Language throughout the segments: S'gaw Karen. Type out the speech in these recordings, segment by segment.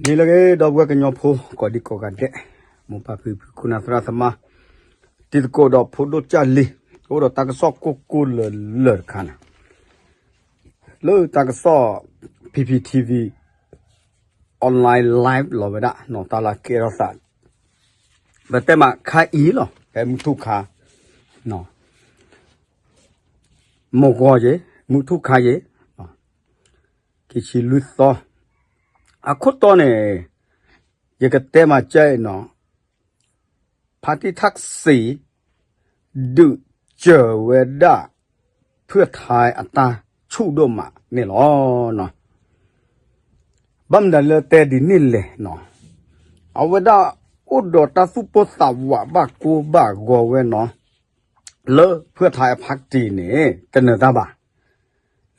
နံၤလၢအဂ့ၤ ဒီပုၢ်ဝဲၢ်ကညီဖိ ကိးဒံကိးဂၤဒဲး, မိၢ်ပၢ်ဖံဖု ခိၣ်နၢ်သရၣ်သမါ, တံၤသကိးဒီးဖိဒိၣ်ကၢ်လံၤ, အိၣ်ဒီးတၢ်ကစီၣ်ကိၢ်ကိၢ်လၢလၢတခါန့ၣ်, လၢတၢ်ကစီၣ် P P T V online live လီၤဝဲဒၣ် နီၢ်တၢ်လၢကဲထီၣ်သး ပတဲမးခါအံၤလီၤ ဖဲမုၢ်ထူၣ်ခါ မုၢ်ဂီၤယဲ, မုၢ်ထူၣ်ခါယဲ, ခံဆံလွံၢ်သီ, အခိၣ်တီန့ၣ် ယကတဲမးကဲနီၤ, ဖါတံၢ်ထၣ်စံး ဒုးစၢၤဝဲဒၣ် ဖုၣ်ထါအတၢ်ဆူၣ်ဒိၣ်မးန့ၣ်လီၤ. ဘၣ်မနုၤလၢတဲဒ်န့ၣ်လဲၣ်နီၤ, အဝဲဒၣ်အိၣ်ဒီးတၢ်သူၣ်ပိၢ်သးဝးဘၣ်ကိၢ်ဘၣ်ဂီၤဝဲနီၤ, လၢဖုၣ်ထါအဖါတံၢ်န့ၣ် တနၢၤတၢ်ဘၣ်,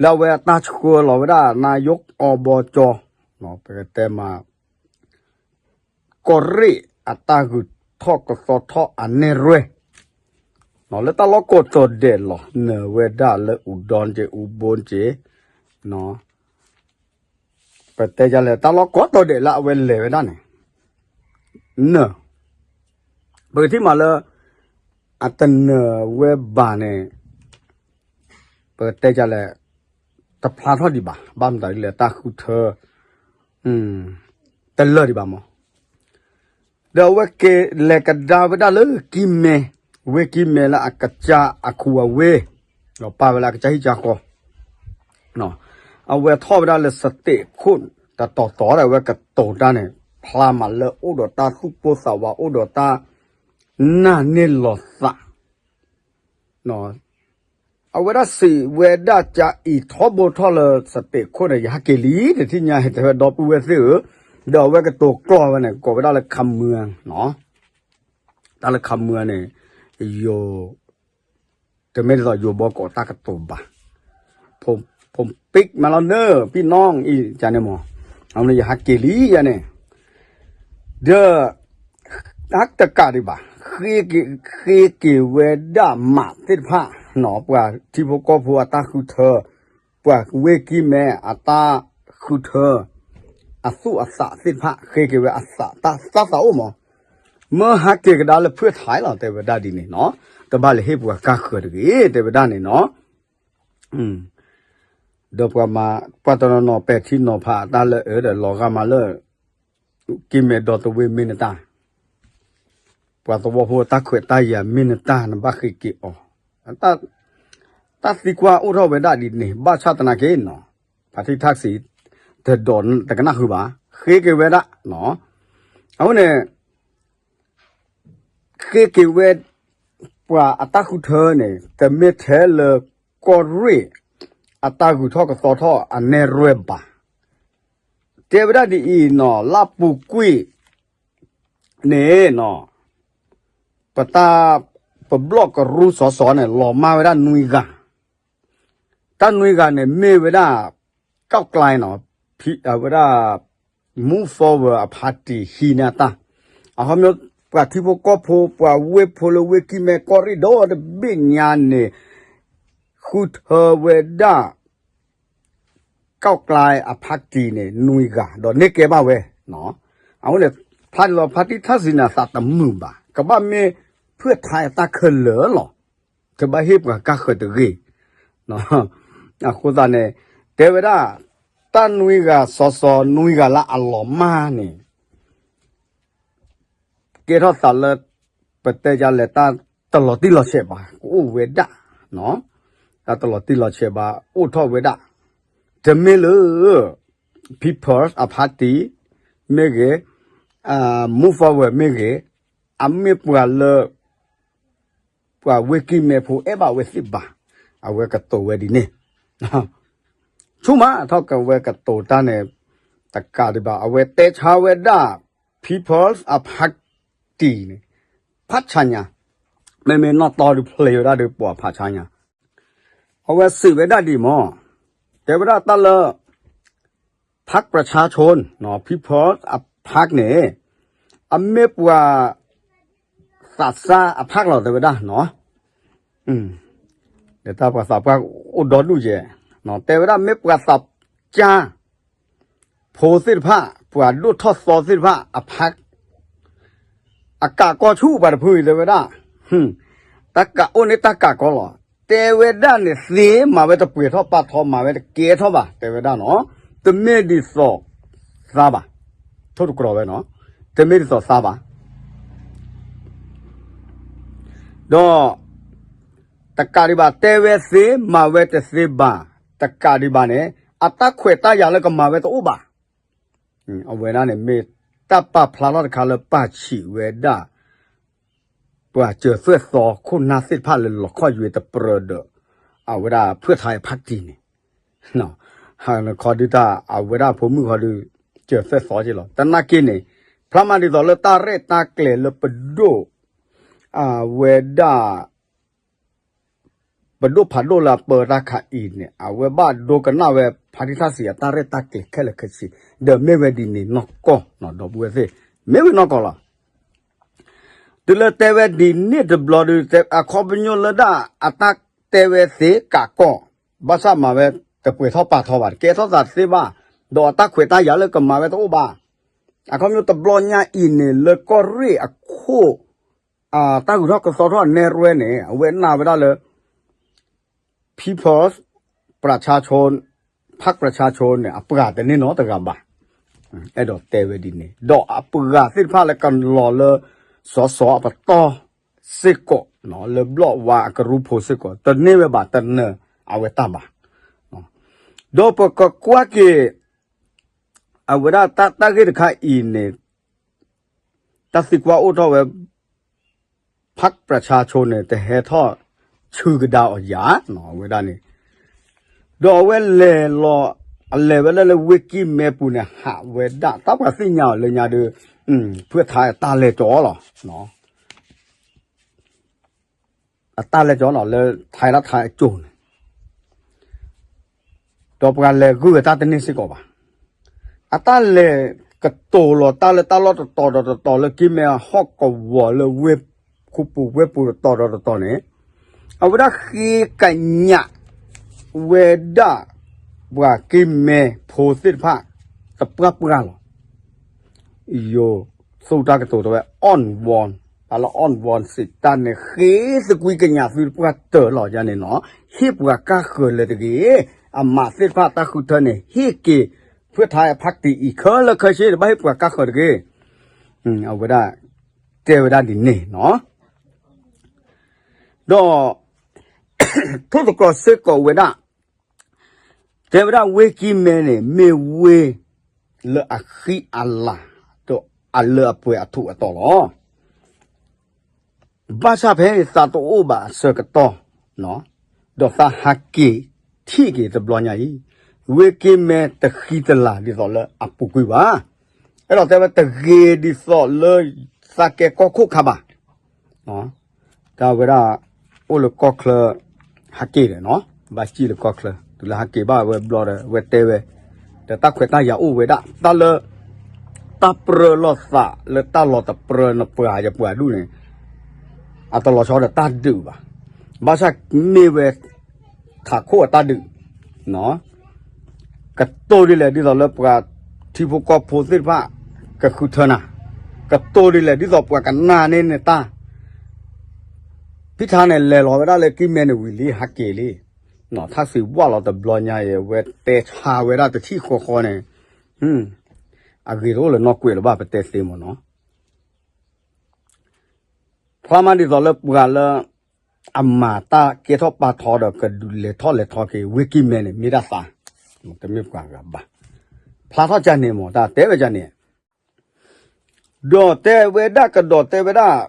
လၢအဝဲအတၢ်ဆှၢလီၤဝဲဒၣ် နါယိၣ်အီဘီကၠီ, ပကတဲမး ကီၢ်ရ့ၣ်အတၢ်ဂုၤထီၣ်ကသီထီၣ်အနဲၣ်ရွဲၣ်, လၢတၢ်လီၢ်ကိးတီၤဒဲးလီၤ နၢၤဝဲဒၣ်လၢအူဒီက့ၤ အူဘိက့ၤ, ပတဲဒ်လဲၣ် တၢ်လီၢ်ကိးတီၤဒဲးလၢအဝဲလဲၤဝဲဒၣ်န့ၣ်, နၢၤ, ပကထံၣ်မးလၢ အတနၢၤဝဲဘၣ်န့ၣ် ပကတဲဒ်လဲၣ် တဖျါထီၣ်ဒံးဘၣ်, ဘၣ်မတၤဒ်လဲၣ် တၢ်ဃုထၢ တလၢာ်ဒံးဘၣ်မး, ဒီးအဝဲက့ၤလဲၤကဒါဝဲဒၣ်လၢကံၢ်မဲ, ဝ့ၢ်ကံၢ်မဲလၢအကစၢ်အခူအဝ့ၢ်, ဒီးပာ်ဝဲလၢအကစၢ်ဟံၣ်ကစၢ်ဃီ, အဝဲထီၣ်ဝဲဒၣ်လၢစတ့းခိၣ်တတီၤတီၤဒီး အဝဲကတိၤတၢ်န့ၣ် ဖျါမးလၢအိၣ်ဒီးတၢ်သူၣ်ပိၢ်သးဝး အိၣ်ဒီးတၢ်နာ်န့ၢ်လီၤသး အဝဲဒၣ်စံးဝဲဒၣ် ကၢအံၤထီဘိထီၣ်လၢစတ့းခိၣ်န့ၣ် ယဟးက့ၤလံ တထံၣ်ညါ ဟဲတဲဝဲ ဒီပုၢ်ဝဲၢ်သ့ၣ်ဧၢ, ဒီးအဝဲကတိၤကျိာ်ဝဲန့ၣ် ကိးဝဲဒၣ်လၢ ခမွန်း, တၢ်လၢ ခမွန်း န့ၣ် ယိၤ တမ့ၢ်ဒ်သိးယိၤဘီကိးတၢ်ကတိၤဘၣ်, ဖိပံးမးလီၤနၢ် ပံၣ်နီၣ်အံၤ ကန့ၣ်မး, အဝဲန့ၣ်ယဟးက့ၤလံယၤန့ၣ်, ဒီး တၢ်တကးဒံးဘၣ်, ဃ့က့ၤဝဲဒၣ်မးသ့ၣ်တဖၣ်, ပှၤထံဖိကီၢ်ဖိအတၢ်ဃုထၢ, ပှၤဝ့ၢ်ကံၢ်မဲအတၢ်ဃုထၢ, အသူၣ်အသးသ့ၣ်တဖၣ် ဃ့က့ၤဝဲအသးတၢ်သးသးအိၣ်မး, မၢဟးက့ၤကဒါလၢဖုၣ်ထါလီၤ တဲဝဲဒၣ်ဒ်န့ၣ်နီၤ, တဘၣ်လဲၤဟ့ၣ်ပှၤကါဃၢၤတဂ့ၤ တဲဝဲဒၣ်န့ၣ်နီၤ ဒီးပှၤမၤ ပှၤတနီၤနီၤ ပဲာ်ထံနီၤဖးအတၢ်လၢအၢဒီး လီၤဂာ်မးလၢ ကံၢ်မဲဒီတဝ့ၢ်မ့ၢ်နတၢ်, ပှၤသဝီဖိတၢ်ခွဲးတၢ်ယာ်မ့ၢ်နတၢ် နဘၣ်ဃ့က့ၤအီၤ, တၢ်သံကွၢ်အိၣ်ထီၣ်ဝဲဒၣ်ဒ်န့ၣ် ဘၣ်ဆၣ်သနာ်က့နီၤ, ဖါတံၢ်ထၣ်စံး တဒိးတကနၣ်ဃုာ်ဘၣ်, ဃ့က့ၤဝဲဒၣ်, အဃိန့ၣ် ဃ့က့ၤဝဲ ပှၤအတၢ်ဃုထၢန့ၣ် တမ့ၢ်ထဲလၢ ကီၢ်ရ့ၣ် အတၢ်ဂုၤထီၣ်ကသီထီၣ်အနဲၣ်ရွဲၣ်ဘၣ်. တဲဝဲဒၣ်ဒ်အံၤနီၤ, လၢပူၤကွံာ်န့ၣ်နီၤ, ပတၢ် ပဘျီၣ်ကရူၢ်စီၤစီၤန့ၣ် လီၤမၢ်ဝဲဒၣ်နွံဂၤ, တၢ်နွံဂၤန့ၣ် မ့ၢ်ဝဲဒၣ် ကီၢ်ကျဲနီၤ, ဝဲဒၣ် Move Forward အဖါတံၢ်ဟံးန့ၢ်အတၢ်, အခီပညီ ပှၤထံဖိကီၢ်ဖိ ပှၤဝ့ၢ်ဖိလၢဝ့ၢ်ကံၢ်မဲကီၢ်ရ့ၣ်ဒီတဘ့ၣ်ညါန့ၣ် ဃုထၢဝဲဒၣ် ကီၢ်ကျဲအဖါတံၢ်န့ၣ် နွံဂၤ ဒီးန့ၢ်ကဲဘၣ်ဝဲ, အဃိန့ၣ် ဖျါဒ်သိး ဖါတံၢ်ထၣ်စံးန့ၣ် အသးတမုာ်ဘၣ်, ကဘၣ်မ့ၢ်ဖုၣ်ထါအတၢ်ခဲလၢာ်လီၤ, တဘၣ်ဟ့ၣ်ပှၤကါဃၢၤတဂ့ၤ အဃိသတးန့ၣ် တဲဝဲဒၣ် တၢ်နွံဂၤစီၤစီၤနွံဂၤလၢအလီၤမၢ်န့ၣ် ကဲထီၣ်သးလၢ ပတဲယလဲၣ် တၢ်တလီၤတံၢ်လီၤဆဲးဘၣ် ကအိၣ်ဝဲဒၣ်, တၢ်တလီၤတံၢ်လီၤဆဲးဘၣ် အိၣ်ထီၣ်ဝဲဒၣ်, တမ့ၢ်လၢ People's အဖါတံၢ် မ့ၢ်ဂ့ၤ, Move Forward မ့ၢ်ဂ့ၤ, အမ့ၢ်ပှၤလၢ ပှၤဝ့ၢ်ကံၢ်မဲဖိအဲၣ်ဘၣ်ဝဲသ့ၣ်ဘၣ်, အဝဲကတိၤဝဲဒ်န့ၣ်, ဆူၣ်မးထီၣ်ကဝဲကတိၤတၢ်န့ၣ် တကးဒံးဘၣ် အဝဲတဲဆါဝဲဒၣ် People's အဖါတံၢ်န့ၣ် ဖးဆါညါ, မ့မ့ၢ်နီၢ်တီဒုးဖျ့ဝဲဒၣ်ဒီးပိာ်ဖးဆါညါ, အဝဲစံးဝဲဒၣ်ဒ်မး, တဲဝဲဒၣ်တၢ်လၢ ဖးပြဆါဆိ People's အဖါန့ၣ် အမ့ၢ်ပှၤ သးစၢ်အဖါလီၤ တဲဝဲဒၣ်နီၤ, ဒီးတၢ်ပှၤသးပှၢ်အိၣ်ဒီဒူၣ်ယဲ, တဲဝဲဒၣ်မ့ၢ်ပှၤသးစၢ် ဖိသ့ၣ်တဖၣ် ပှၤဒိၣ်ထီၣ်သီသ့ၣ်တဖၣ်အဖါ အကးကီဆူၣ်ပှၤတဖုအံၤတဲဝဲဒၣ်, တၢ်ကးအိၣ်န့ၣ်တၢ်ကးကီလီၤ. တဲဝဲဒၣ်န့ၣ်သ့မၤဝဲတပှဲၤထီၣ်ပာ်ထီ မၤဝဲတကဲထီၣ်ဘၣ် တဲဝဲဒၣ်နီၤ. တမ့ၢ်ဒ်သိးသါဘၣ်, ထိၣ်တကြီၤဝဲနီၤ, တမ့ၢ်ဒ်သိးသါဘၣ်. ဒီး တကးဒံးဘၣ် တဲဝဲသ့ မၤဝဲတသ့ဘၣ်, တကးဒံးဘၣ်န့ၣ် အတၢ်ခွဲးတၢ်ယာ်လၢကမၤဝဲတအိၣ်ဘၣ်. အဝဲဒၣ်န့ၣ်မ့ၢ်တၢ်ပာ်ဖျါထီၣ်တခါလၢပာ်ဆံးဝဲဒၣ် ပှၤစၢၤသွဲၣ်သီခိၣ်နၢ်သ့ၣ်တဖၣ်လၢလီၤခီၣ်ယွဲတပြၢဒီး အဝဲဒၣ်ဖုၣ်ထါအဖးတံၢ်န့ၣ် ခီဒုတၢ်အဝဲဒၣ်ဖိမုၣ်ခီဒု စၢၤသွဲၣ်သီက့လီၤ. သနာ်က့န့ၣ် ဖျါမးဒ်သိးလၢတၢ်ရဲၣ်တၢ်ကျဲၤလၢပဒိၣ် အဝဲဒၣ် ပဒိၣ်ဖးဒိၣ်လၢအပၢတၢ်ခါအံၤန့ၣ် အဝဲဘၣ်ဒိကနၣ်ဝဲဖါတံၢ်ထၣ်စံးအတၢ်ရဲၣ်တၢ်ကျဲၤခဲလၢာ်ခဲဆ့ ဒီးမ့ၢ်ဝဲဒ်န့ၣ်နီၢ်ကီၢ် ဒီပုၢ်ဝဲၢ်သ့ၣ် မ့ၢ်ဝဲနီၢ်ကီၢ်လီၤ. တုၤလၢတဲဝဲဒ်န့ၣ်တဘျီဒု အခီပညီလၢဒၣ်အတၢ်တဲဝဲသ့ကးကီၢ် ဘၣ်ဆၣ်မၤဝဲတပှဲၤထီၣ်ပာ်ထီဘၣ် တကဲထီၣ်သးတသ့ဘၣ် ဒီးအတၢ်ခွဲးတၢ်ယာ်လၢကမၤဝဲတအိၣ်ဘၣ်. အခီပညီတဘျီညါအံၤန့ၣ် လၢကီၢ်ရ့ၣ်အခိၣ် တၢ်ဂုၤထီၣ်ကသီထီၣ်အနဲရွဲန့ၣ် အဝဲနာ်ဝဲဒၣ်လၢ People's ပၢၤဆါဆိ ဖးပၢၤဆါဆိန့ၣ် အပှၤတန့ၢ်နီတဂၤဘၣ်. အဲၣ်ဒိးတဲဝဲဒ်န့ၣ် ဒီးအပှၤသ့ၣ်တဖၣ်လၢကလီၤလၢ စီၤစီၤအပတီၢ်စ့ၢ်ကီး လၢဘျီၣ်ဝါအကရူၢ်ဖိစ့ၢ်ကီး တန့ၢ်ဝဲဘၣ် တနၢၤအဝဲတၢ်ဘၣ်. ဒီးပကကွၢ်က့ၤ အဝဲဒၣ်တၢ်ဂ့ၢ်တခါအံၤန့ၣ် တၢ်သံကွၢ်အိၣ်ထီၣ်ဝဲ ဖးပၢၤဆါဆိန့ၣ် တဟဲထီၣ်ဆူကဒါအီၤယၤ အဝဲဒၣ်န့ၣ် ဒီးအဝဲလဲၤလီၤ အလဲၤဝဲလၢလၢဝ့ၢ်ကံၢ်မဲပူၤန့ၣ် ဟးဝဲဒၣ် တၢ်ပှၤသ့ၣ်ညါအီၤလၢညါဒီး ဖုၣ်ထါအတၢ်လဲၤကၠီလီၤ. အတၢ်လဲၤကၠီလီၤလၢ ထဲးလၢထဲးအကၠိၤန့ၣ် ဒီးပှၤလဲၤဂုၢ်ဝဲတၢ်တန့ၢ်စ့ၢ်ကီးဘၣ်. အတၢ်လဲၤကတိၤလီၤတၢ်လၢတၢ်လီၢ်တတီၤဒီးတတီၤလၢကံၢ်မဲအဟီၣ်ကဝီၤလၢဝ့ၢ် ခူပူၤဝ့ၢ်ပူၤတတီၤဒီးတတီၤန့ၣ် အဝဲဒၣ်ဃ့ကညးဝဲဒၣ် ပှၤကံၢ်မဲဖိသ့ၣ်တဖၣ် တပှၢ်ပှၢ်လီၤ. ယိၤ သူၣ်တၢ်ကတိၤတဲဝဲ အီၣ်ဝီၣ် တၢ်လၢအီၣ်ဝီၣ်စံးတၢ်န့ၣ် ဃ့သကွံကညးသုတပှၢ်တၢၢ်လီၤယါန့ၣ်နီၤ ဟ့ၣ်ပှၤကါဃၢၤလၢတဂ့ၤ. အမၤသ့ၣ်တဖၣ်တၢ်ဃုထၢန့ၣ် ဟ့ၣ်က့ၤ ဖုၣ်ထါအဖးတံၢ်အံၤခဲလၢာ်ခဲဆ့န့ၣ် ဘၣ်ဟ့ၣ်ပှၤကါဃၢၤတဂ့ၤ. အဝဲဒၣ် တဲဝဲဒၣ်ဒ်န့ၣ်နီၤ ဒီး ထိၣ်သတြီၤစ့ၢ်ကီးဝဲဒၣ် တဲဝဲဒၣ်ဝ့ၢ်ကံၢ်မဲန့ၣ် မ့ၢ်ဝ့ၢ်လၢအဃံအလၤ ဒီးအလၢအပှဲၤအထူးအတီၤလီၤ. ဘၣ်ဆၣ်ဖဲန့ၣ်သးတအိၣ်ဘၣ်အဆၢကတီၢ် ဒီးသးဟးက့ၤထံၣ်က့ၤတဘျီညါအံၤ ဝ့ၢ်ကံၢ်မဲတဃံတလၤဒ်သိးလၢအပူၤကွံာ်ဘၣ်. အဲၣ်ဒိးတဲဝဲတဂ့ၤဒ်သိးလၢသးကဲကီၢ်ခိၣ်ခါဘၣ်. တၢ်ဝဲဒၣ် အိၣ်လၢကီၢ်ချၢ ဟးက့ၤဒီးနီၤ ဘၣ်စံၣ်လၢကီၢ်ချၢ တုၤလၢဟးက့ၤဘၣ်ဝဲဘျီဒီး အဝဲတဲဝဲ ဒီးတၢ်ခွဲးတၢ်ယာ်အိၣ်ဝဲဒၣ် တၢ်လၢ တၢ်ပြၢလိာ်သးလၢတၢ်လီၤတပြၢနပှၤယပှၤဒူၣ်န့ၣ် အတလီၤဆီဒီးတၢ်ဒုးဘၣ်. ဘၣ်ဆၣ်မ့ၢ်ဝဲ ထးခိၣ်အတၢ်ဒုး ကတိၤဒ်လဲၣ်ဒ်သိးလၢပှၤထံဖိကီၢ်ဖိသ့ၣ်တဖၣ် ကဃုထၢနၤ, ကတိၤဒ်လဲၣ်ဒ်သိးပှၤကနၣ်န့ၢ်နတၢ်, ဖံထါန့ၣ် လဲၤလီၤဝဲဒၣ်လၢကံၢ်မဲန့ၣ်ဝံၤလံ ဟးက့ၤလံ. ထၣ်စံးဝၣ်လီၤတဘျီညါအံၤ အဝဲတဲဆါဝဲဒၣ်တထံၣ်ဃီဃီန့ၣ်, အဂ့ၤတအိၣ်လၢၤနီၢ်ကွဲးလၢၤဘၣ် ပတဲသ့မ့ၢ်နီၤ. ဖျါမးဒ်သိးလၢပှၤလၢ အမၤတၢ်ကဲထီၣ်ပာ်ထီဒီးကဒုးလဲၤထီၣ်လဲၤထီက့ၤ ဝ့ၢ်ကံၢ်မဲန့ၣ် မ့ၢ်ဒၣ်သး, တမ့ၢ်ပှၤဂၤဘၣ်. ဖျါထီၣ်ကန့ၣ်မ့ၢ် တၢ်တဲဝဲကန့ၣ်, ဒီးတဲဝဲဒၣ်ကဒီးတဲဝဲဒၣ်,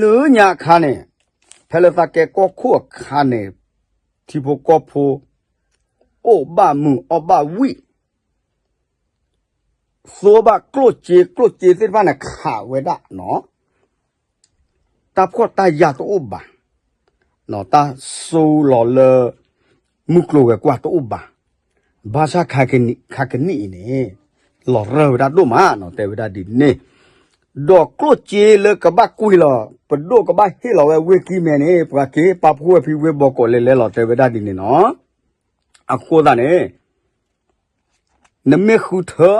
လၢညါအခါန့ၣ်, ဖဲလၢသးကဲကီၢ်ခိၣ်အခါန့ၣ်, ထံဖိကီၢ်ဖိ အိၣ်ဘၣ်မုာ်အီၣ်ဘၣ်ဝံၣ် သိဘၣ်ကျိၣ်စ့ ကျိၣ်စ့သ့ၣ်တဖၣ်န့ၣ် ခးဝဲဒၣ်နီၤ, တၢ်ဖှီၣ်တၢ်ယာ်တအိၣ်ဘၣ်, တၢ်စိလီၤလၢ မုၢ်ကျိၤဝဲၤကွာ်တအိၣ်ဘၣ်, ဘၣ်ဆၣ်ခါကနံၣ်အံၤန့ၣ် လီၤရၢၢ်ဝဲဒၣ်ဒိၣ်မးနီၤ တဲဝဲဒၣ်ဒ်န့ၣ်, ဒီးကျိၣ်စ့လၢကဘၣ်ကွံာ်လီၤ ပဒိၣ်ကဘၣ်ဟ့ၣ်လီၤဝဲဝ့ၢ်ကံၢ်မဲန့ၣ် ပှၤက့ၤပာ်ဖှိၣ်ဝဲဖံဝ့ၢ်ဘီကီးလဲၤလဲၤလီၤ တဲဝဲဒၣ်ဒ်န့ၣ်နီၤ. အဃိသတးန့ၣ် နမ့ၢ်ဃုထၢ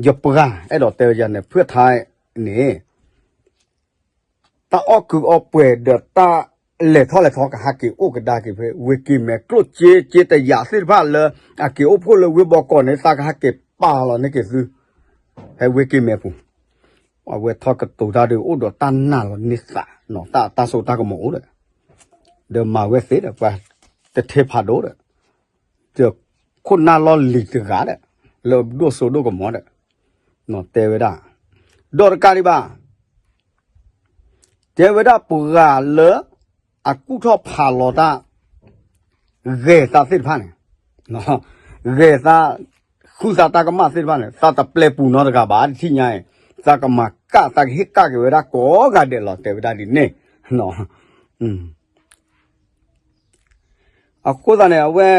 ယပှၤအဲၣ်ဒိးတဲဝဲယၤန့ၣ် ဖုၣ်ထါန့ၣ် တၢ်အီၣ်ကုးအီပှဲၤဒီးတၢ်လဲၤထီၣ်လဲၤထီကဟးက့ၤအိၣ်ကဒါက့ၤဖဲ ဝ့ၢ်ကံၢ်မဲ ကျိၣ်စ့ စ့တယာ်သ့ၣ်တဖၣ်လၢ အက့ၤအိၣ်ဖှိၣ်လၢဝ့ၢ်ဘီကီးန့ၣ် သးကဟးက့ၤပာ်လီၤန့ၢ်က့ၤသု ဖဲဝ့ၢ်ကံၢ်မဲပူၤ အဝဲထီၣ်ကတိၤတၢ်ဒုးအိၣ်ဒီးတၢ်နာ်လီၤန့ၢ်သး တၢ်စိတၢ်ကမီၤအိၣ်ဒီး ဒီးမၤဝဲသ့ဒီး ပှၤတထ့ဖးဒိၣ်ဒီး ဒီးခိၣ်နၢ်လီၢ်လံၤတဂၤဒီး လၢဒိၣ်စိဒိၣ်ကမီၤဒီး တဲဝဲဒၣ် ဒီးတကးဒံးဘၣ် တဲဝဲဒၣ်ပှၤလၢ အကူၣ်ထီၣ်ဖးလီၤတၢ် ဂဲၤသးသ့ၣ်တဖၣ်န့ၣ် ဂဲၤသး ဃုသးတၢ်ကမၣ်သ့ၣ်တဖၣ်န့ၣ် သးတပျဲပူၤနီတဂၤဘၣ် တထံၣ်ညါအံၤ သးကမၤကၣ် သးကဟ့ၣ်ကၣ်က့ၤဝဲဒၣ်ကိးဂၤဒဲးလီၤ တဲဝဲဒၣ်ဒ်န့ၣ် အဃိသတးန့ၣ် အဝဲ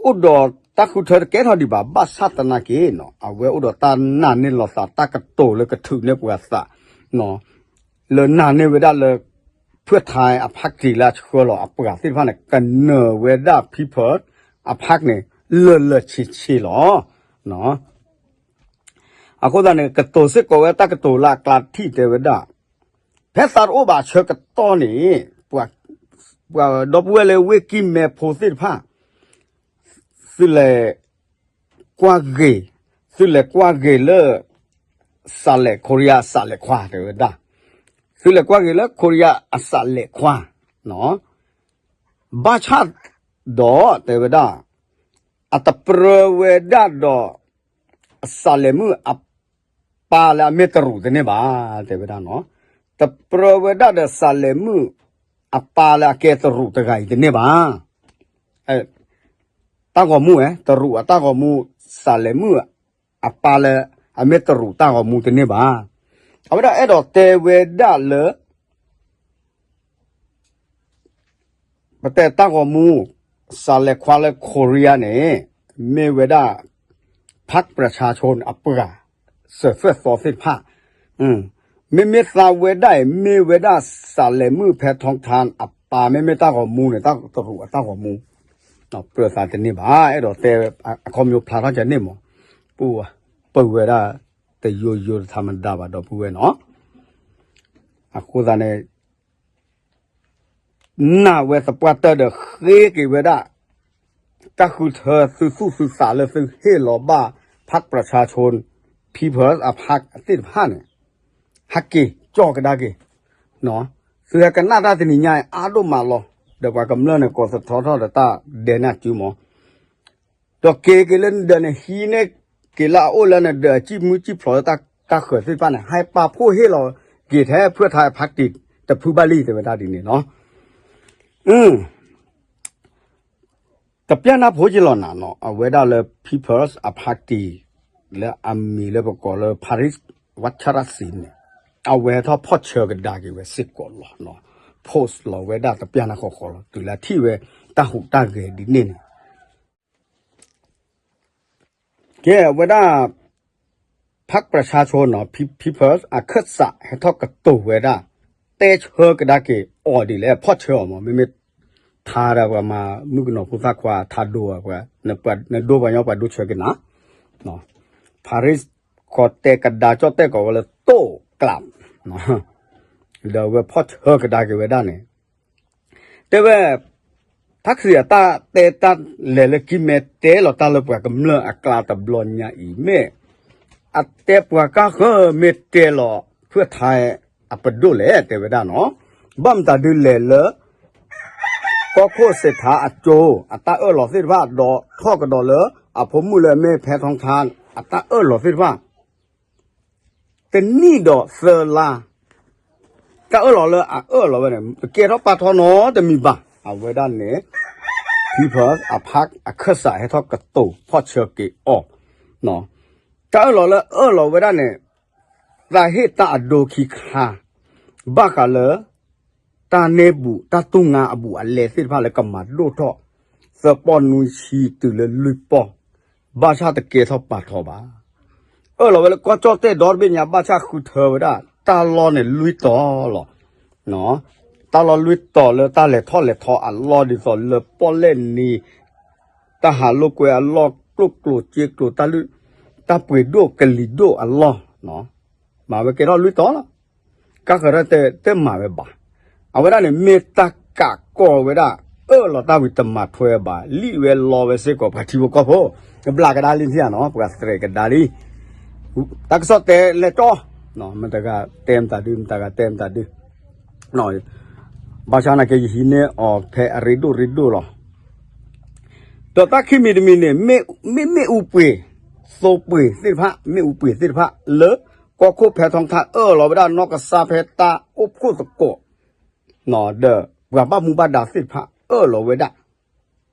အိၣ်ဒီးတၢ်ဃုထၢတကဲထီၣ်ဒံးဘၣ် ဘၣ်ဆၣ်သနာ်က့နီၤ အဝဲအိၣ်ဒီးတၢ်နာ်န့ၢ်လီၤသး တၢ်ကတိၤလၢကထုးန့ၢ်ပှၤသး လၢနာ်န့ၢ်ဝဲဒၣ်လၢ ဖုၣ်ထါအဖးကံၤလၢအဆှၢလီၤအပှၤသ့ၣ်တဖၣ်န့ၣ် ကနၢၤဝဲဒၣ် People's အဖးန့ၣ် လၢာ်လၢာ်ဆ့ဆ့လီၤ. အဃိသတးန့ၣ် ကတိၤစ့ၢ်ကီးဝဲတၢ်ကတိၤလၢအကျါတထံၣ်တဲဝဲဒၣ် ဖဲသးတအိၣ်ဘၣ်အဆၢကတီၢ်န့ၣ် ပှၤ ပှၤဒီပုၢ်ဝဲၢ်လၢဝ့ၢ်ကံၢ်မဲဖိသ့ၣ်တဖၣ် သုလဲၤကွၢ်ဂ့ၤ, သုလဲၤကွၢ်ဂ့ၤလၢ စးလဲး ခိရံယါအစးလဲးခွါ တဲဝဲဒၣ်, သုလဲၤကွၢ်ဂ့ၤလၢခိရံယါအစးလဲးခွါ, ဘၣ်ဆၣ်ဒီးတဲဝဲဒၣ် အတပြၢဝဲဒၣ်ဒီး အစးလဲးမုၣ်အပၢ်လၢအမ့ၢ်တရူးတန့ၢ်ဘၣ်, တဲဝဲဒၣ်, တပြၢဝဲဒၣ်ဒီးစးလဲးမုၣ်အပၢ်လၢအကဲတရူးတဂၤအံၤတန့ၢ်ဘၣ်. တၢ်ဂီၤမူဝဲ တရူးအတၢ်ဂီၤမူ, စးလဲးမုၣ်အပၢ်လၢအမ့ၢ်တရူးတၢ်ဂီၤမူတန့ၢ်ဘၣ်. အဝဲဒၣ်အဲၣ်ဒိးတဲဝဲဒၣ်လၢ ပတဲတၢ်ဂီၤမူ စးလဲးခွါလၢခိရံယါန့ၣ် မ့ၢ်ဝဲဒၣ် ဖးပြၢၣ်ဆါဆိအပှၤ စၢၤသွဲၣ်သီသ့ၣ်တဖၣ်, မ့မ့ၢ်သးဝဲဒၣ်အံၤ မ့ၢ်ဝဲဒၣ်စးလဲးမုၣ်ဖဲထီထါအပၢ် မ့မ့ၢ်တၢ်ဂီၤမူန့ၣ် တၢ်တရူးအတၢ်ဂီၤမူ ပြၢၤသးတန့ၢ်ဘၣ်. အဲၣ်ဒိးတဲအခီပညီဖျါထီၣ်ကန့ၢ်မး, ပဝဲဒၣ် တယိယိတထါမတၤဘၣ်ဒီပုၢ်ဝဲၢ်နီၤ. အဃိသတးန့ၣ် နာ်ဝဲသပှၢ်တၢၢ်ဒီးဃ့က့ၤဝဲဒၣ် တၢ်ဃုထၢသုသူၣ်သုသးလၢသုဟ့ၣ်လီၤဘၣ် ဖးပြၢၣ်ဆါဆိ People's အဖးသ့ၣ်တဖၣ်န့ၣ် ဟးက့ၤကၠီၣ်ကဒါက့ၤ, သုဟဲကနၣ်တၢ်တနံၤညါအံၤအါဒိၣ်မးလီၤ. ဒီးပှၤကမျၢၢ်န့ၣ် ကိးသထီထီၣ်ဒီးတၢ်ဒဲးန့ၢ်အစုမး ဒီးက့ၤက့ၤလၢနဒၢးန့ၣ် ဟံးန့ၢ်က့ၤလၢအအိၣ်လၢနဒၢးအစံၣ်မုၢ်စံၣ်ဖျိးလၢတၢ်ကါဃၢၤသ့ၣ်တဖၣ်န့ၣ် ဟဲပာ်ဖှိၣ်ဟ့ၣ်လီၤက့ၤထဲဖုၣ်ထါဖးတံၢ်တဖုဘၣ်လံ တဲဝဲဒၣ်ဒ်န့ၣ်လီၤ. တပျၢ်နၢ်ဖိက့ၤလီၤနၤနီၤ, အဝဲဒၣ်လၢ People's အဖးတံၢ် လၢအမံၤလၢပကိးလၢ ဖၤရံး ဝၣ်ဆၣ်ရၣ်စံန့ၣ် အဝဲထီၣ်ဖီၣ်ဆၢကဒါက့ၤဝဲစ့ၢ်ကီးလီၤ. post လီၤဝဲဒၣ်တပျၢ်နၢ်ဃီဃီလီၤ တုၤလၢထံၣ်ဝဲတၢ်ဟူးတၢ်ဂဲၤဒ်န့ၣ်န့ၣ် ကဲဝဲဒၣ် ဖးပြၢၣ်ဆါဆိနီၤ People's အခၢၣ်စးဟဲထီၣ်ကတိၤဝဲဒၣ် တဲဆၢကဒါက့ၤအီၤဒ်လဲၣ် ဖီၣ်ဆၢအီၤမး မ့မ့ၢ်ထါဒီးပှၤမၤမုၣ်ကနီၤဖိသၣ်ခွါထါဒိပှၤ နဒိပှၤညီပှၤဒိဆၢက့ၤနၤ ဖၤရံး ဃီတဲကဒါကၠီၣ်တဲၣ်ကိးဝဲလၢတိၣ်ကျး ဒီးအဝဲဖီၣ်ဆၢကဒါက့ၤဝဲဒၣ်န့ၣ် တဲဝဲ ဖးခရံာ်အတၢ်တဲတၢ်လဲၤလၢကံၢ်မဲ တဲလီၤတၢ်လၢပှၤကမျၢၢ်အကျါတဘျီညါအံၤ မ့ၢ်အတဲပှၤကါဃၢမ့ၢ်တဲလီၤ ဖုၣ်ထါအပဒိၣ်လဲၣ် တဲဝဲဒၣ်နီၤ. ဘၣ်မတၤဒုးလဲၤလၢ ကီၢ်ခိၣ်စ့းထါအကၠိ အတၢ်အၢၣ်လီၤသ့ၣ်တဖၣ် ဒီးထီၣ်ကဒီးလၢအဖိမုၣ်လၢအမ့ၢ်ဖဲထီထါ အတၢ်အၢၣ်လီၤသ့ၣ်တဖၣ် တနံၣ်ဒီးသၢလါ တၢ်အၢၣ်လီၤလၢအအၢၣ်လီၤဝဲန့ၣ် တကဲထီၣ်ပာ်ထီၣ်နီတမံၤဘၣ်. အဝဲဒၣ်န့ၣ် People's အဖးအခၢၣ်စးဟဲထီၣ်ကတိၤဖီၣ်ဆၢက့ၤအီၤ တၢ်အၢၣ်လီၤလၢအအၢၣ်လီၤဝဲဒၣ်န့ၣ် သးဟ့ၣ်တၢ်အဒိခံခါ ဘၣ်ဃးလၢ တၢ်န့ၢ်ဘူးတၢ်တူၢ်ငါအဘူးအလဲသ့ၣ်တဖၣ်လၢ ကမၤဒိၣ်ထီၣ် သၢပီၢ်နွံဆံတုၤလၢလွံၢ်ပီၢ် ဘၣ်ဆၣ်တကဲထီၣ်ပာ်ထီၣ်ဘၣ်. အၢၣ်လီၤဝဲလၢကီၢ်ကၠီၣ်တဲၣ်ဒီတဘ့ၣ်ညါ ဘၣ်ဆၣ်ဃုထၢဝဲဒၣ် တၢ်လီၢ်န့ၣ်လွံၢ်တီၤလီၤ. တၢ်လီၢ်လွံၢ်တီၤလၢတၢ်လဲၤထီၣ်လဲၤထီအလီၢ် ဒ်သိးလၢပီၣ်လဲၣ်နံၤ တၢ်ဟးလိာ်ကွဲအလီၢ် ကျိၣ်ကျိၤစ့ကျိၤ တၢ်လုၢ် တၢ်ပှ့ၤဒိၣ်ကလံၤဒိၣ်အလီၢ်, မၤဝဲကဲထီၣ်လွံၢ်တီၤလီၤ. ကါဃၢၤတၢ်တဲတမၤဝဲဘၣ်. အဝဲဒၣ်န့ၣ် မ့ၢ်တၢ်ကးကီၢ်ဝဲဒၣ် အၢၣ်လီၤတၢ်ဝံၤတမၤထွဲဘၣ်, လံၣ်ဝဲလီဝဲစ့ၢ်ကီး ပှၤထံဖိကီၢ်ဖိ, ဘျးကဒါလံထံဧါနီၤ, ပှၤသရဲးကဒါလံ, တၢ်ကစီၣ်တဲလဲၤတီ, မတၤဂၤတဲမတၤဒု, မတၤဂၤတဲမတၤဒု, ဘၣ်ဆၣ်နာ်က့ ယဟံးန့ၢ်အီၤဖဲအရ့ဒိၣ်ရ့ဒိၣ်လီၤ. ဒီးတၢ်ခံမံၤတမံၤန့ၣ် မ့မ့ၢ်အူပှ့ၤ, သိပှ့ၤသ့ၣ်တဖၣ်, မ့ၣ်အူပှ့ၤသ့ၣ်တဖၣ် လၢကီၢ်ခိၣ်ဖဲထီထါအၢၣ်လီၤဝဲဒၣ်နီၢ်ကစၢ်ဖဲတၢ်အိၣ်ဖှိၣ်သကိး, ဒီးပှၤဘၣ်မူဘၣ်ဒါသ့ၣ်တဖၣ်အၢၣ်လီၤဝဲဒၣ်,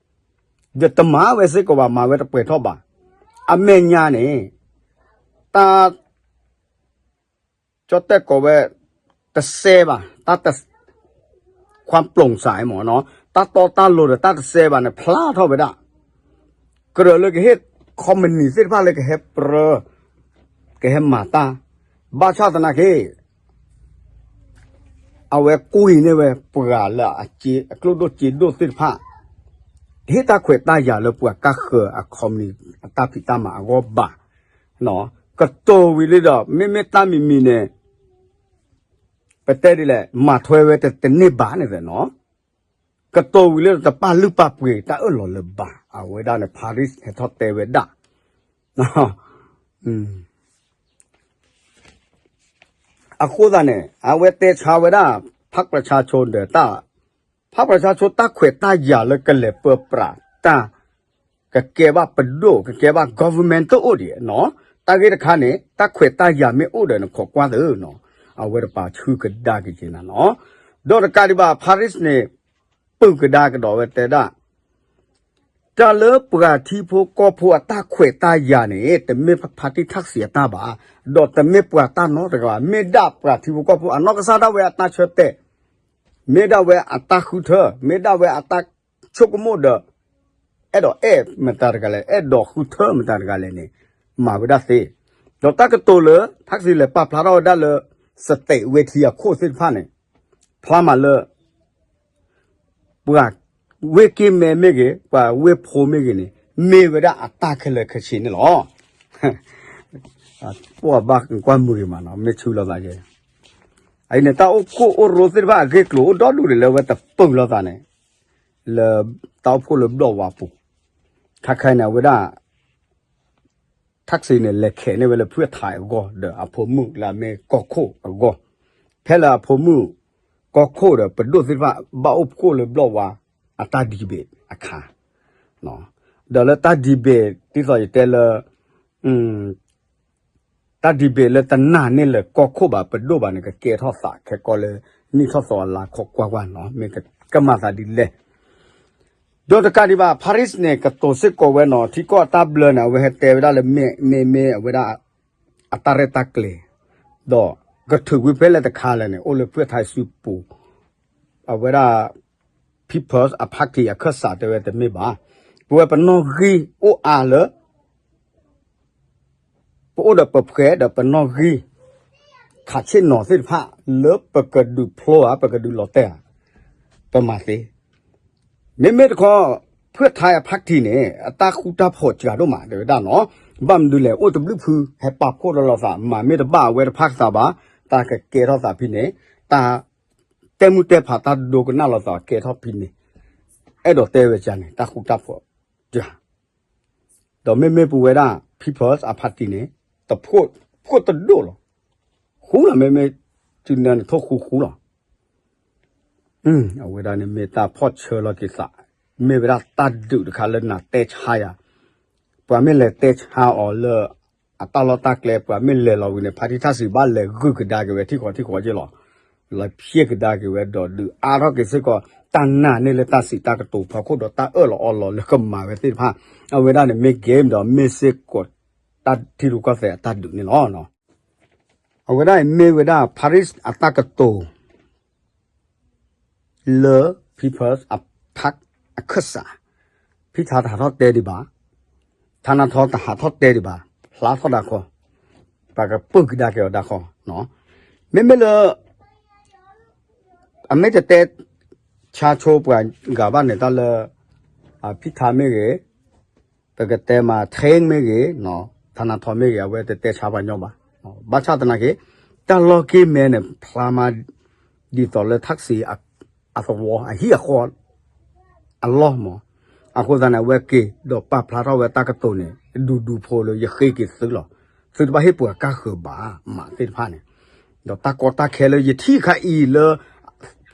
ဒီးတမၤဝဲစ့ၢ်ကီးဘၣ်, မၤဝဲတပှဲၤထီၣ်ဘၣ်. အမဲာ်ညါန့ၣ် တၢ် ကၠီတဲကိးဝဲ တစဲးဘၣ်, တၢ်တ ခွါပျိာ်စးမ့ၢ်နီၤ, တၢ်တီတၢ်လိၤဒီးတၢ်တစဲးဘၣ်န့ၣ် ဖျါထီၣ်ဝဲဒၣ်, ကြၢးလၢကဟ့ၣ် company သ့ၣ်တဖၣ်လၢကဟဲပြၢ ကဟဲမၤတၢ်, ဘၣ်ဆၣ်သနာ်က့ အဝဲကွံာ်န့ၢ်ဝဲပှၤလၢအ အကျိၣ်ဒိၣ်စ့ဒိၣ်သ့ၣ်တဖၣ်, ဟ့ၣ်တၢ်ခွဲးတၢ်ယာ်လၢပှၤကါဃၢၤအ company အတၢ်ဖံးတၢ်မၤအဂီၢ်ဘၣ်. ကတိၤဝံၤလံဒီး မ့မ့ၢ်တၢ်မံၤမံၤန့ၣ် ပတဲဒ်လဲၣ် မၤထွဲဝဲတန့ၢ်ဘၣ်န့ၣ်နီၤ, ကတိၤဝံၤလံဒီး တပာ်လုၢ်ပာ်ပှ့ၤတၢ်အၢၣ်လီၤလၢၤဘၣ်. အဝဲဒၣ်န့ၣ် Paris ဟဲထီၣ်တဲဝဲဒၣ် အဃိသတးန့ၣ် အဝဲတဲဆါဝဲဒၣ် ဖးပြၢဆါဆိဒီးတၢ်, ဖးပြၢဆါဆိတၢ်ခွဲးတၢ်ယာ်လၢကလဲၤပၢပြးတၢ်, ကကဲဘၣ်ပဒိၣ် ကကဲဘၣ် government တအိၣ်ဒံးနီၤ, တၢ်ဂ့ၢ်တခါန့ၣ် တၢ်ခွဲးတၢ်ယာ်မ့ၢ်အိၣ်ဒီးနခိးကွၢ်သ့နီၤ, အဝဲတပာ်ဆူၣ်ကဒါက့ၤက့ၤနၤနီၤ, ဒီးတကးဒံးဘၣ် Paris န့ၣ် ပုၢ်ကဒါကဒီးဝဲတဲဒၣ် တၢ်လၢပှၤထံဖိကီၢ်ဖိအတၢ်ခွဲးတၢ်ယာ်န့ၣ် တမ့ၢ်ဖါတံၣ်ထၣ်စံးအတၢ်ဘၣ်, ဒီးတမ့ၢ်ပှၤတၢ်နီတဂၤဘၣ်, မ့ၢ်ဒၣ်ပှၤထံဖိကီၢ်ဖိအနီၢ်ကစၢ်ဒၣ်ဝဲအတၢ်ဆၢတဲာ်, မ့ၢ်ဒၣ်ဝဲအတၢ်ဃုထၢ, မ့ၢ်ဒၣ်ဝဲအတၢ်ဆိကမိၣ်ဒီး အဲၣ်ဒိးအဲၣ်မတၤတဂၤလဲၣ်, အဲၣ်ဒိးဃုထၢမတၤတဂၤလဲၣ်န့ၣ် မၤဝဲဒၣ်သ့, ဒီးတၢ်ကတိၤလၢ ထၣ်စံလဲၤပာ်ဖျါထီၣ်ဝဲဒၣ်လၢ စတဲးဝ့ၢ်ထံအခိၣ်သ့ၣ်တဖၣ်န့ၣ် ဖျါမးလၢ ပှၤဝ့ၢ်က့မဲမ့ၢ်ဂ့ၤ, ပှၤဝ့ၢ်ဖိမ့ၢ်ဂ့ၤန့ၣ် မ့ၢ်ဝဲဒၣ်အတၢ်ခဲလၢာ်ခဲဆ့န့ၣ်လီၤ. ပှၤဘၣ်ကွၢ်မုာ်ဂ့ၤမးနီၤ, မ့ၢ်ဆူလိာ်သးယဲ, အအံၤန့ၣ် တၢ်အိၣ်ကိၢ်အိၣ်ရိသ့ၣ်တဖၣ်အဂ့ၢ်ကျိၤအိၣ်ဒီဒူၣ်ဒံးလၢဝဲတပၢၢ်လိာ်သးန့ၣ်, လၢတၢ်အိၣ်ဖှိၣ်လၢဘျီၣ်ဝါပူၤ, ခါခဲအံၤန့ၣ် အဝဲဒၣ် ထၣ်စံန့ၣ် လဲၤခဲးန့ၢ်ဝဲလၢဖုၣ်ထါအဂီၢ် ဒီးအဖိမုၣ်လၢအမ့ၢ်ကီၢ်ခိၣ်အဂီၢ်, ဖဲလၢအဖိမုၣ် ကီၢ်ခိၣ်ဒီးပဒိၣ်သ့ၣ်တဖၣ် ဘၣ်အိၣ်ဖှိၣ်လၢဘျီၣ်ဝါ အတၢ် debate အခါ, ဒီးလၢတၢ် debate ဒ်သိးယတဲလၢ တၢ် debate လၢတနာ်န့ၢ်လၢကီၢ်ခိၣ်ဘၣ်ပဒိၣ်ဘၣ်န့ၣ် ကကဲထီၣ်သးခဲကီၢ်လၢ နံၣ်ထီၣ်သီအလါခီကွၢ်ကွၢ်နီၤ, မ့ၢ်ကမၤသးဒ်လဲၣ်. ဒီးတကးဒံးဘၣ် Paris န့ၣ် ကတိၤစ့ၢ်ကီးဝဲနီၤ, ထံကီၢ်အတၢ်ဘျၢန့ၣ် အဝဲဟဲတဲဝဲဒၣ်လၢမ့ၢ် မ့ၢ် မ့ၢ်အဝဲဒၣ် အတၢ်ရဲၣ်တၢ်ကျဲၤ, ဒီးကထုးကွံာ်ဖဲလဲၣ်တခါလဲၣ်န့ၣ် အိၣ်လၢဖုၣ်ထါစုပူၤ, အဝဲဒၣ် People's Party အခၢၣ်စးတဲဝဲတမ့ၢ်ဘၣ်, ပဝဲပနီၣ်ဂံၢ်အိၣ်အါလၢ ပအိၣ်ဒီးပဖှဲးဒီးပနီၣ်ဂံၢ် ခးဆ့ၣ်နီၤသ့ၣ်တဖၣ် လၢပကဒုးဖျိဧါ ပကဒုးလီၤတဲာ်ဧါ, ပမၤသ့. မ့မ့ၢ်တခီ ဖုၣ်ထါအ party န့ၣ် အတၢ်ဃူတၢ်ဖိးစှၤဒိၣ်မး တဲဝဲဒၣ်နီၤ, ဘၣ်မနုၤလဲၣ် အိၣ်တဘျုးဖု ဟဲပာ်ဖှိၣ်ဒီးလိာ်သး မၤမ့ၢ်တဘၣ်အဝဲတဖၣ်ကသးဘၣ်, တၢ်ကကဲထီၣ်သးဖဲန့ၣ်, တၢ် တဲမုၢ်တဲဖးတၢ်ဒိကနၣ်လိာ်သးကဲထီၣ်ဖဲန့ၣ်, အဲၣ်ဒိးတဲဝဲဒ်န့ၣ် တၢ်ဃူတၢ်ဖိးစှၤ ဒီးမ့မ့ၢ်ပဝဲဒၣ် People's Party န့ၣ် တဖှိၣ် ဖှိၣ်တဒိၣ်လီၤ. ဃူလီၤ မ့မ့ၢ် တုၤနၢန့ၣ်ထိၣ်ဃူဃူလီၤ. အဝဲဒၣ်န့ၣ်မ့ၢ်တၢ်ဖီၣ်ဆၢလီၤက့ၤသး, မ့ၢ်ဝဲဒၣ်တၢ်ဒုးတခါလၢနၤတဲဆါယၤ, ပှၤမ့ၢ်လဲၤတဲဆါအီၤလၢ အတၢ်လီၢ်တၢ်ကျဲ ပှၤမ့ၢ်လဲၤလီၤဝံၤန့ၣ် ဖါတံၢ်ထၣ်စံးဘၣ်လဲၤဂုာ်ကဒါက့ၤဝဲထံၣ်ဃီထံၣ်ဃီက့ၤလီၤ. လဲၤဖျဲးကဒါက့ၤဝဲဒီးဒုးအါထီၣ်က့ၤစ့ၢ်ကီး တၢ်နာ်န့ၢ်လၢတၢ်စံးတၢ်ကတိၤဖီခိၣ်ဒီးတၢ်အၢၣ်လီၤအီလီၤလၢကမၤဝဲသ့ၣ်တဖၣ်, အဝဲဒၣ်န့ၣ်မ့ၢ် game ဒီးမ့ၢ်စ့ၢ်ကီးတၢ်ထံရူၢ်ကီၢ်သဲးအတၢ်ဒုးန့ၣ်လီၤ. အဝဲဒၣ်အံၤမ့ၢ်ဝဲဒၣ် Paris အတၢ်ကတိၤ လၢ People's Party အခၢၣ်စး, ဖုၣ်ထါတဟးထီၣ်တဲဒံးဘၣ်, ထါနါထီတဟးထီၣ်တဲဒံးဘၣ်, ဖျါထီၣ်ဒၣ်ခီ, ပှၤကပၢၢ်ကဒါက့ၤအီၤဒၣ်ခီ, မ့မ့ၢ်လၢ အမ့ၢ်တတဲ ဆါဆိပှၤဂၤဘၣ်န့ၣ် တၢ်လၢ ဖုၣ်ထါမ့ၢ်ဂ့ၤ, ပကတဲမး ထ့မ့ၢ်ဂ့ၤ, ထ ထါနါထီမ့ၢ်ဂ့ၤ အဝဲတတဲဆါပှၤညီဘၣ်. ဘၣ်ဆၣ်သနာ်က့ တၢ်လီၢ်က့ၢ်မဲန့ၣ် ဖျါမး ဒ်သိးလၢထၣ်စံး အသဝီ အဟံၣ်အဃီ အလီၢ်မး. အဃိသတးန့ၣ် အဝဲက့ၤဒီးပာ်ဖျါထီၣ်ဝဲတၢ်ကတိၤန့ၣ် ဒူဒူဖိလၢယဃ့က့ၤသုလီၤ. သုတဘၣ်ဟ့ၣ်ပှၤကါဃၢၤဘၣ် မးသ့ၣ်တဖၣ်န့ၣ်, ဒီးတၢ်ကီတၢ်ခဲလၢယထံၣ်ခါအံၤလၢ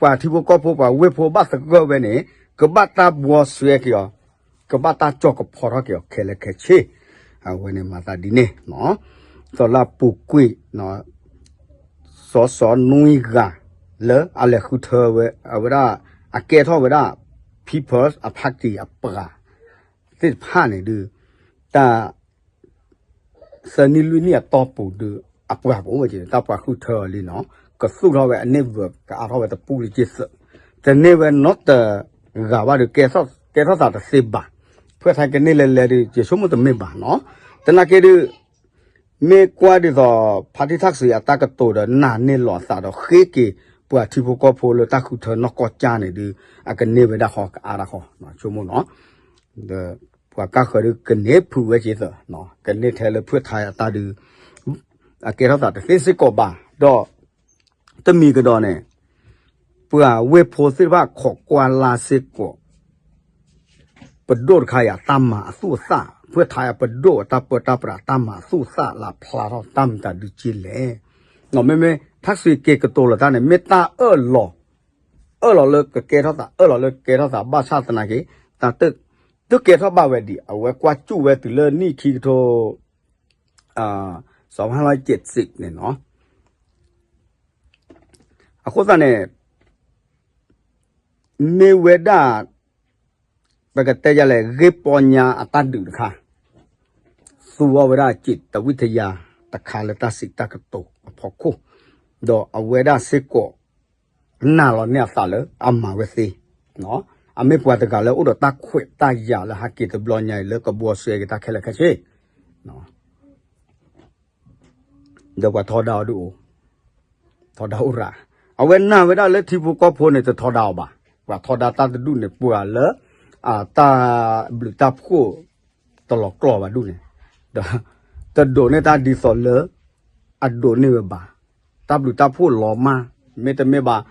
ပှၤထံဖိကီၢ်ဖိပှၤဝ့ၢ်ဖိဘၣ်သဂၢၢ်ဝဲန့ၣ် ကဘၣ်တၢ်ဘှီဆွဲက့ၤအီၤ, ကဘၣ်တၢ်ကၠီၣ်ကဖီထီၣ်က့ၤအီၤခဲလၢာ်ခဲဆ့. အဝဲန့ၣ်မၤသးဒ်န့ၣ်, ဒီးလၢအပူၤကွံာ် စီၤစီၤနွံဂၤ လၢအလဲၤဃုထၢဝဲ အဝဲဒၣ် အကဲထီၣ်ဝဲဒၣ် People's Party အပှၤသ့ၣ်တဖၣ်န့ၣ်ဒုး တၢ် သၢနံၣ်လွံၢ်နံၣ်အတီၢ်ပူၤဒုး အပှၤကအိၣ်ဝဲက့ၤ တၢ်ပှၤဃုထၢအီၤလံနီၤ, ကသူၣ်ထီၣ်ဝဲအန့ၢ်ဘၢ ကအါထီၣ်ဝဲတပူၤလၢက့ၤသၢ, တန့ၢ်ဝဲနီတဂၤဘၣ်ဒီး ကဲထီၣ်သးတသ့ဘၣ်. ဖုၣ်ထါကန့ၢ်လဲၤလဲၤဒီး ယဆိကမိၣ်တမ့ၢ်ဘၣ်နီၤ. သနာ်က့ဒုး မ့ၢ်ကွၢ်ဒ်သိး ဖါတံၢ်ထၣ်စံးအတၢ်ကတိၤဒီး နာ်န့ၢ်လီၤအသးဒီး ဃ့က့ၤပှၤထံဖိကီၢ်ဖိလၢတၢ်ဃုထၢနီၢ်ကီၢ်ကၠါန့ၣ်ဒုး အကန့ၢ်ဝဲဒၣ်ဃီကအါဒၣ်ဃီ ဆိကမိၣ်နီၤ. ဒီးပှၤကါဃၢၤဒုးကန့ၢ်ဖုးဝဲက့ၤသၢ, ကန့ၢ်ထဲလၢဖုၣ်ထါအတၢ်ဒုး အကဲထီၣ်သးတသ့စ့ၢ်ကီးဘၣ်. ဒီးတမံၤကဒီးန့ၣ် ပှၤဝ့ၢ်ဖိသ့ၣ်တဖၣ်ခိးကွၢ်လၢ်စ့ၢ်ကီး ပဒိၣ်တခါအံၤအတၢ်မၤအသူၣ်အသး, ဖုၣ်ထါအပဒိၣ်အတၢ်ပၢတၢ်ပြးအတၢ်မၤအသူၣ်အသးလၢဖျါထီၣ်တၢ်မတၤဒုးက့လဲၣ်. မ့မ့ၢ်ထၣ်စံးက့ၤကတိၤလီၤတၢ်န့ၣ် မ့ၢ်တၢ်အၢၣ်လီၤ, အၢၣ်လီၤလၢကကဲထီၣ်သး အၢၣ်လီၤလၢကကဲထီၣ်သး ဘၣ်ဆၣ်သနာ်က့ တၢ်တကဲထီၣ်ဘၣ်ဝဲဒံး အဝဲကွၢ်စူၣ်ဝဲတုၤလၢနံၣ်ခံကထိ စးထီၣ်က့းစံးန့ၣ်နီၤ. အဃိသတးန့ၣ် မ့ၢ်ဝဲဒၣ် ပကတဲယၤလဲၣ် ဂ့ၢ်ပီညါအတၢ်ဒုးတခါ, သူအီၤဝဲဒၣ် จิตวิทยา တခါလၢတၢ်စံးတၢ်ကတိၤအဖီခိၣ်, ဒီးအဝဲဒၣ်စ့ၢ်ကီး နာ်လီၤန့ၢ်အသးလၢအမၤဝဲသ့, အမ့ၢ်ပှၤတဂၤလၢအိၣ်ဒီးတၢ်ခွဲးတၢ်ယာ်လၢဟဲက့ၤတဘျီညါအံၤလၢကဘှီစဲက့ၤတၢ်ခဲလၢာ်ခဲဆ့ ဒီးပှၤထီဒါအီၤဒုးအိၣ်, ထီဒါအိၣ်ရၤ, အဝဲနာ်ဝဲဒၣ်လၢထံဖိကီၢ်ဖိန့ၣ် တထီဒါအီၤဘၣ်. ပှၤထီဒါတၢ်တဒူၣ်န့ၣ် ပှၤလၢ အတၢ်ဘျုးတၢ်ဖှိၣ်တလီၤကျီၢ်ဘၣ်ဒူၣ်န့ၣ်, ဒီးတဒိးန့ၢ်တၢ်ဒ်သိးလၢ အဒိးန့ၢ်ဝဲဘၣ်. တၢ်ဘျုးတၢ်ဖှိၣ်လီၤမၢ်, မ့တမ့ၢ်ဘၣ်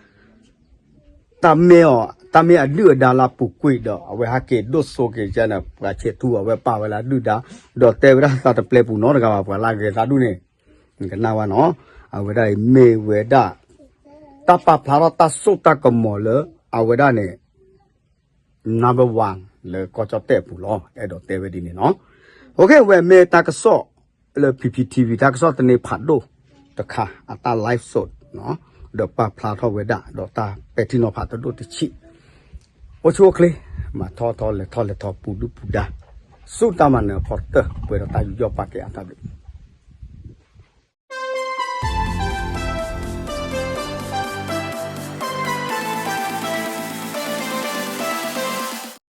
တၢ်မ့ၢ်အီၤ တၢ်မ့ၢ်အဒုၣ်အဒါလၢအပူၤကွံာ်ဒီး အဝဲဟဲက့ၤဒိၣ်စိက့ၤကန့ၣ် ပှၤဆဲးထူအဝဲပာ်ဝဲလၢအဒုၣ်ဒါ, ဒီးတဲဝဲဒၣ်သးတပျဲပူၤနီတဂၤဘၣ် ပှၤလၢအဂဲၤသးဒူၣ်န့ၣ်, ကနၣ်ဝဲနီၤ, အဝဲဒၣ်အံၤမ့ၢ်ဝဲဒၣ် တၢ်ပာ်ဖျါထီၣ်တၢ်စိတၢ်ကမီၤလၢ အဝဲဒၣ်န့ၣ် number one လၢကီၢ်ကၠီၣ်တဲၣ်အပူၤလီၤ. အဲၣ်ဒိးတဲဝဲဒ်န့ၣ်နီၤ. အဝဲမ့ၢ်တၢ်ကစီၣ်လၢ P P T V တၢ်ကစီၣ်သန့ဖးဒိၣ်တခါ အတၢ် live စိး ဒီးပာ်ဖျါထီၣ်ဝဲဒၣ် ဒီးတၢ်ပဲာ်ထံနီၤဖးတဒိၣ်တဆံး, အိၣ်ဆူၣ်အိၣ်ချ့, မၤထီၣ်ထီလဲၤထီၣ်လဲၤထီပူၤဒုၣ်ပူၤဒါ, ဆူတၢ်မၤနၢၤအဖီတၢၢ် ပှဲၤဒီးတၢ်ယူးယီၣ်ပာ်ကဲအတၢ်ဘျုး